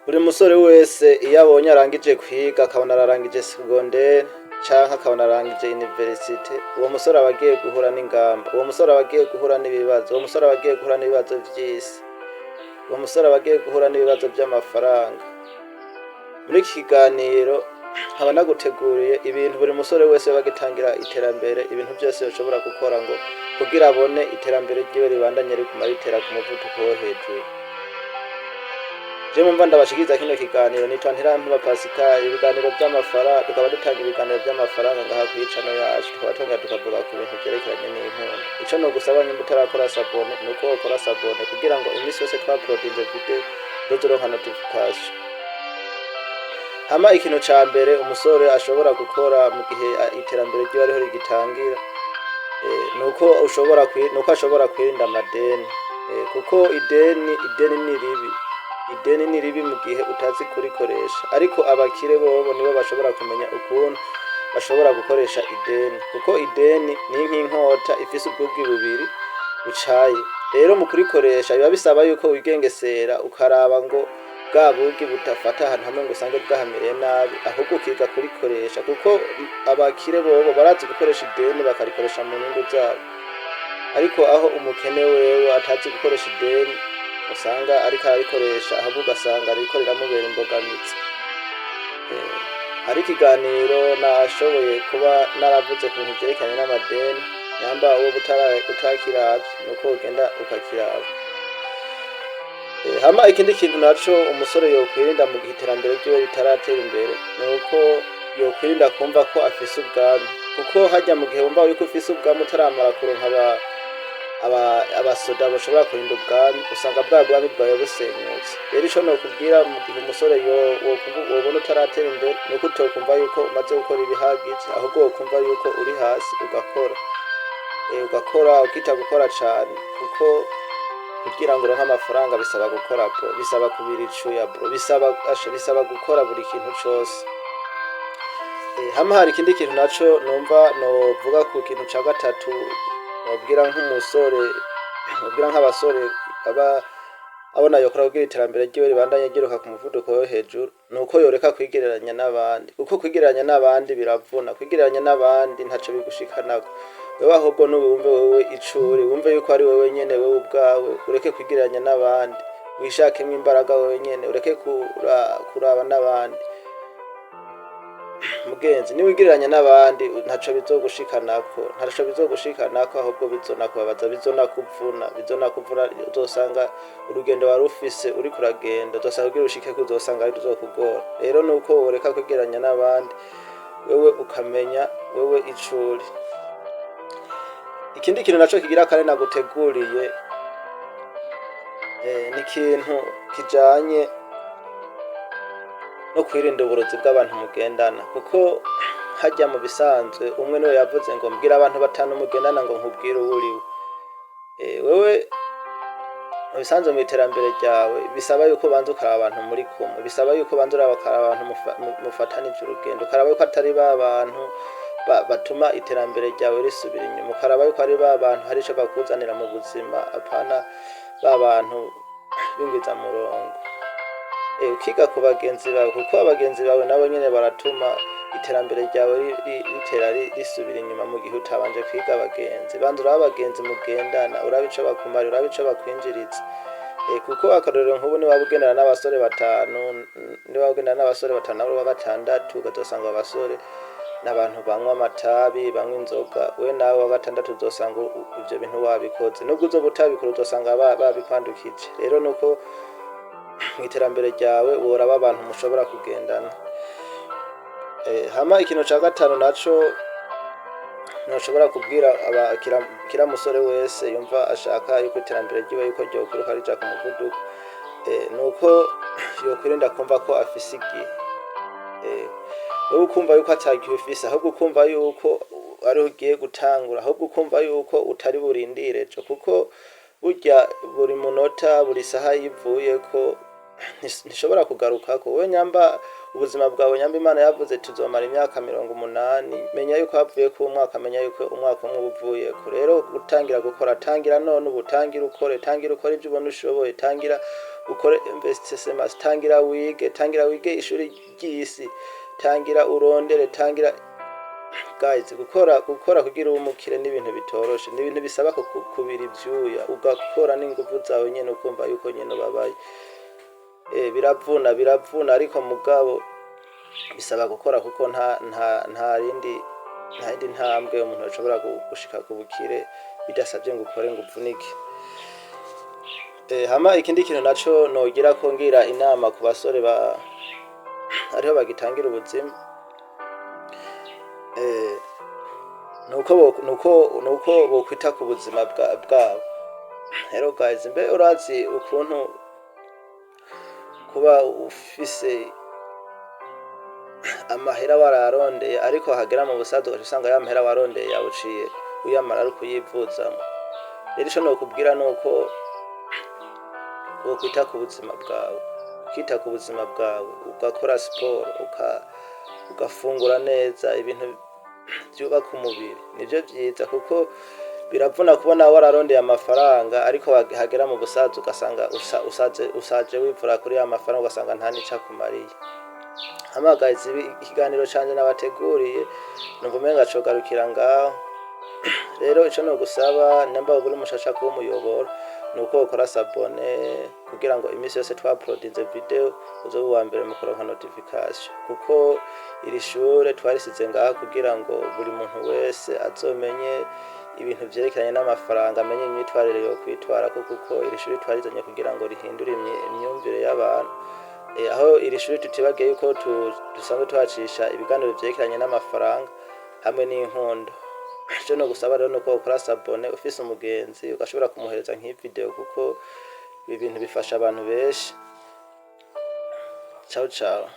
Buri musore wese iyo abonye arangije kwiga, akabona ararangije secondaire canke akabona arangije université, uwo musore aba agiye guhura n'ingamba, uwo musore aba agiye guhura n'ibibazo, uwo musore aba agiye guhura n'ibibazo vy'isi, uwo musore aba agiye guhura n'ibibazo vy'amafaranga. Muri iki kiganiro nkaba naguteguriye ibintu buri musore wese yoba agitangira iterambere, ibintu vyose yoshobora gukora ngo kugira abone iterambere ryiwe ribandanye riguma ritera ku muvuduko wo hejuru. Je mumva ndabashikiriza kino kiganiro nitwa Ntirampeba Pascal. Ibiganiro vy'amafaranga, tukaba dutanga ibiganiro vy'amafaranga ngaha kuri channel yacu, tukaba twongera tukavuga ku bintu vyerekeranye n'inkundo. Ico nogusaba nyimba utarakora s'abonner, nuko wokora s'abonner kugira ngo imisi yose twauploadinze video uzoze uronka notification. Hama ikintu ca mbere umusore ashobora gukora mu gihe iterambere ryiwe ariho rigitangira, nuko ashobora kwirinda amadeni, kuko ideni ni ribi. Ideni ni ribi mu gihe utazi kurikoresha, ariko abakire bobo nibo bashobora kumenya ukuntu bashobora gukoresha ideni, kuko ideni ni nk'inkota ifise ubwugi bubiri bucaye. Rero mu kurikoresha biba bisaba yuko wigengesera, ukaraba ngo bwa bugi budafata ahantu hamwe ngo usange bwahamereye nabi, ahubwo ukiga kurikoresha, kuko abakire bobo barazi gukoresha ideni, bakarikoresha mu nyungu zabo. Ariko aho umukene wewe atazi gukoresha ideni, usanga ariko ararikoresha, ahubwo ugasanga ririko riramubera imbogamizi. Hari ikiganiro nashoboye kuba naravuze ku bintu vyerekeranye n'amadeni. Nyamba uwo utakiravye, nuko wogenda ukakiraba. Hama ikindi kintu naco umusore yokwirinda mu gihe iterambere ryiwe ritaratera imbere, nuko yokwirinda kumva ko afise ubwami, kuko harya mu gihe wumva yuko ufise ubwami utaramara kuronka abasoda bashobora kurinda ubwami, usanga bwa bwami bwawe busenyutse. Rero ico nokubwira mu gihe umusore wobona utaratera imbere, nuko utokumva yuko umaze gukora ibihagije, ahubwo wokumva yuko uri hasi ugakora, ugakora, ukita gukora cane, kuko kugira ngo uronke amafaranga bisaba gukora bro, bisaba kubira icuya bro, bisaba asha, bisaba gukora buri kintu cose. Hama hari ikindi kintu naco numva novuga ku kintu ca gatatu nobwira nk'umusore, nobwira nk'abasore aba abona yokora kugira iterambere ryiwe ribandanye ryiruka ku muvuduko wo hejuru, nuko yoreka kwigereranya n'abandi, kuko kwigereranya n'abandi biravuna. Kwigereranya n'abandi ntaco bigushikanako wewe, ahubwo nuwumve wewe ico uri, wumve yuko ari wewe nyene, wewe ubwawe, ureke kwigereranya n'abandi, wishakemwo imbaraga wewe nyene, ureke kuraba n'abandi. Mugenzi, niwigereranya n'abandi ntaco bizogushikanako, ntaco bizogushikanako, ahubwo bizonakubabaza, bizonakuvuna, bizonakuvuna. Uzosanga urugendo wari ufise uriko uragenda, uzosanga kugira ushikeko uzosanga ari ruzokugora. Rero nuko woreka kwigereranya n'abandi, wewe ukamenya wewe ico uri. Ikindi kintu naco kigira kane naguteguriye, ni ikintu kijanye no kwirinda uburozi bw'abantu mugendana, kuko hajya mu bisanzwe umwe niwe yavuze ngo: "Mbwira abantu batanu mugendana ngo nkubwire uwo uriwe." Wewe mu bisanzwe mu iterambere ryawe bisaba yuko ubanza ukaraba abantu muri kumwe, bisaba yuko ubanza uraba, ukaraba abantu mufatanije urugendo, ukaraba yuko atari ba bantu batuma iterambere ryawe risubira inyuma, ukaraba yuko ari ba bantu hari ico bakuzanira mu buzima, apana ba bantu b'ingwizamurongo. Ukiga ku bagenzi bawe, kuko abagenzi bawe nabo nyene baratuma iterambere ryawe ritera risubira inyuma mu gihe utabanje kwiga abagenzi. Banza urabe abagenzi mugendana, urabe ico bakumara, urabe ico bakwinjiriza. Kuko akarorero nk'ubu niwaba ugendana n'abasore batanu, niwaba ugendana n'abasore batanu nawe uri uwa gatandatu, ukazosanga abo basore n'abantu banywa amatabi, banywa inzoga, we nawe wa gatandatu uzosanga ivyo bintu wabikoze. Nubwo uzoba utabikora, uzosanga babikwandukije. Rero nuko mw'iterambere ryawe woraba abantu mushobora kugendana. Hama ikintu ca gatanu naco ntushobora kubwira kira musore wese yumva ashaka yuko iterambere ryiwe yuko ryokwiruka rija ku muvuduko, nuko yokwirinda kumva ko afise igihe. Wewe ukumva yuko ata gihe ufise, ahubwo ukumva yuko ariho ugiye gutangura, ahubwo ukumva yuko utari burindire ejo, kuko burya buri munota, buri saha yivuyeko ntishobora kugarukako. Wewe nyamba Ubuzima bwawe, nyamba Imana yavuze tuzomara imyaka 80, menya yuko havuye ku umwaka, menya yuko umwaka umwe uba uvuyeko. Rero gutangira gukora, tangira none ubu, tangira ukore, tangira ukore ibyo ubona ushoboye, tangira ukore investissement, tangira wige, tangira wige ishuri ry'isi, tangira urondere, tangira guys gukora. Gukora kugira ube umukire ni ibintu bitoroshe, ni ibintu bisaba kubira ivyuya, ugakora n'inguvu zawe nyene, ukumva yuko nyene ubabaye. Biravuna, biravuna, ariko mugabo bisaba gukora, kuko nta yindi ntambwe umuntu ashobora gushika ku bukire bidasabye ngo ukore, ngo uvunike. Hama ikindi kintu naco nogira ko ngira inama ku basore ba ariho bagitangira ubuzima, nuko bokwita ku buzima bwabo. Rero guys, mbe urazi ukuntu kuba ufise amahera wararondeye, ariko hagera mu busaza ugaca usanga ya mahera warondeye yawuciye uyamara ari ukuyivuzamo? Rero ico nokubwira nuko wokwita ku buzima bwawe, ukita ku buzima bwawe, ugakora siporo, ugafungura neza ibintu byubaka umubiri, nivyo vyiza, kuko biravuna kubona wararondeye amafaranga, ariko hagera mu busaza ugasanga usaje wivura kuri ya mafaranga, ugasanga nta n'ico akumariye. Hama guys, ikiganiro canje nabateguriye numva umenga cogarukira ngaho. Rero ico nogusaba, nimba uri mushasha kuba umuyoboro, nuko ukora s'abonner kugira ngo iminsi yose twauploadinze video uzobe uwa mbere mu kuronka notification, kuko iri shure twarisize ngaha kugira ngo buri muntu wese azomenye ibintu vyerekeranye n'amafaranga, amenye imyitwarire yo kwitwarako, kuko iri shuri twarizanye kugira ngo rihindure imyumvire y'abantu. Aho iri shuri tutibagiye yuko dusanzwe tuhacisha ibiganiro vyerekeranye n'amafaranga hamwe n'inkundo. Ico no gusaba rero nuko ukora s'abonner, ufise umugenzi ugashobora kumuhereza nk'iyi video, kuko ibi bintu bifasha abantu benshi. Ciao ciao.